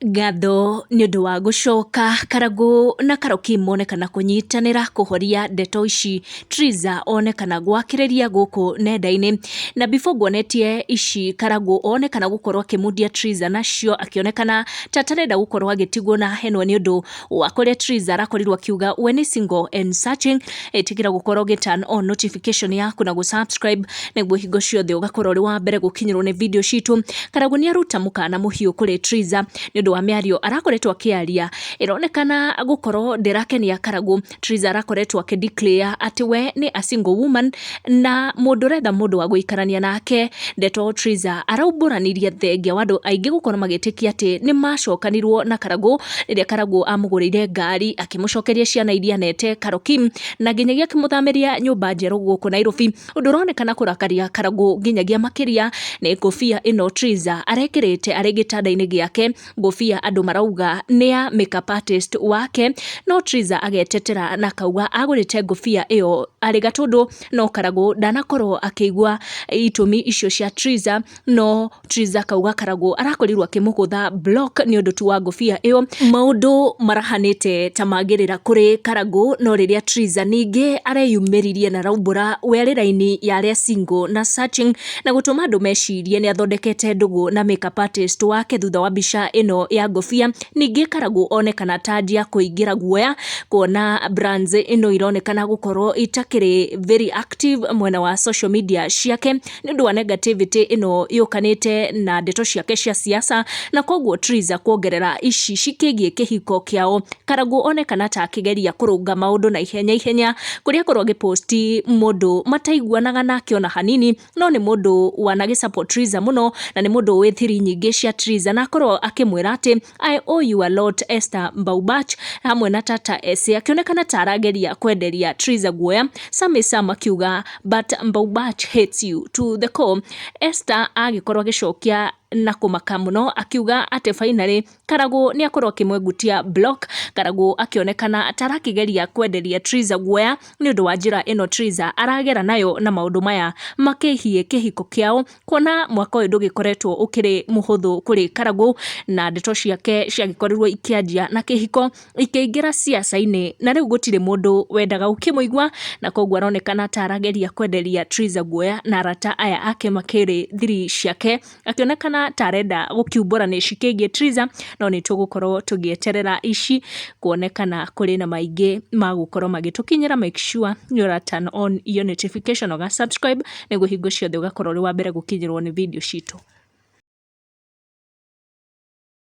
Ngatho nĩ ũndũ wa gũcoka. Karangũ na Karoki monekana kũnyitanĩra kũhoria ndeto ici Triza onekana gwakĩrĩria gũkũ nenda-inĩ. Na before nguonetie ici, Karangũ onekana gũkorwo akĩmundia Triza nacio, akĩonekana ta atarenda gũkorwo agĩtigwo na henwo nĩ ũndũ wa kũrĩa Triza arakorirwo akiuga we nĩ single and searching. Ĩtĩkĩra gũkorwo ũgĩ turn on notification yaku na gũ-subscribe nĩguo hingo ciothe ũgakorwo ũrĩ wa mbere gũkinyĩrwo nĩ video citũ. Karangũ nĩ aruta mũkana mũhiũ kũrĩ Triza nĩ ũndũ wa mĩario arakoretwo akĩaria ĩronekana gũkorwo ndĩrakenia Karangũ. Triza arakoretwo akĩ declare atĩ we nĩ a single woman na mũndũ ũretha mũndũ wa gũikarania nake. Ndeto Triza araumbũranirie thengia wa andũ aingĩ gũkorwo magĩtĩkia atĩ nĩ macokanirwo na Karangũ rĩrĩa Karangũ amũgũrĩire ngari, akĩmũcokeria ciana iria anete Karokim, na nginyagia akĩmũthamĩria nyũmba njerũ gũkũ Nairobi. Ũndũ ũronekana kũrakaria Karangũ nginyagia makĩria nĩ ngũbia ĩno Triza arekĩrĩte arĩ gĩtanda-inĩ gĩake, ngũbia andũ marauga nĩ ya makeup artist wake, no Triza agetetera na akauga agũrĩte ngũbia ĩyo arĩ gatũndũ, no Karangũ ndanakorwo akĩigua itũmi icio cia Triza, no Triza akauga Karangũ arakorirwo akĩmũgũtha block nĩ ũndũ tu wa ngũbia ĩyo. Maũndũ marahanĩte ta magĩrĩra kũrĩ Karangũ, no rĩrĩa Triza ningĩ areyumĩririe na araumbũra we arĩ raini ya arĩa single na searching, na gũtũma andũ mecirie nĩ athondekete ndũgũ na makeup artist wake thutha wa mbica ĩno ya ngũbia. Ningĩ Karangũ onekana ta anjia kũingĩra guoya kuona brands ĩno ironekana gũkorwo itakĩrĩ very active mwena wa social media ciake nĩ ũndũ wa negativity ĩno yũkanĩte na ndeto ciake cia siasa, na koguo Triza kuongerera ici cikĩgiĩ kĩhiko kĩao. Karangũ onekana ta akĩgeria kũrũnga maũndũ na ihenya ihenya, kũrĩa akorwo agĩposti mũndũ mataiguanaga nake ona hanini, no nĩ mũndũ wanagĩ support Triza mũno na nĩ mũndũ wĩ thiri nyingĩ cia Triza, na akorwo akĩmwĩra atĩ "I owe you a lot, Esther Mbaubach", hamwe na Tata Ese, akĩonekana ta arageria kwenderia Triza guoya. Sami Sam akiuga, "But Mbaubach hates you to the core." Esther agĩkorwo agĩcokia na kũmaka mũno, akiuga atĩ finally Karangũ nĩ akorwo akĩmwengutia block. Karangũ akĩonekana ta arakĩgeria kwenderia Triza guoya nĩ ũndũ wa njĩra ĩno Triza aragera nayo na maũndũ maya makĩhiĩ kĩhiko kĩao, kuona mwaka ũyũ ndũgĩkoretwo ũkĩrĩ mũhũthũ kũrĩ Karangũ, na ndeto ciake ciagĩkorirwo ikĩanjia na kĩhiko, ikĩingĩra siasa-inĩ, na rĩu gũtirĩ mũndũ wendaga gũkĩmũigua, na koguo aronekana ta arageria kwenderia Triza guoya na arata aya ake makĩrĩ thiri ciake, akĩonekana ta arenda gũkiumbũra nĩ cikĩgiĩ Triza. No nĩ tũgũkorwo tũgĩeterera ici kuonekana kũrĩ na maingĩ ma gũkorwo magĩtũkinyĩra. Make sure nĩ ũra turn on your notification, ũga subscribe nĩguo hingo ciothe ũgakorwo ũrĩ wa mbere gũkinyĩrwo nĩ video citũ.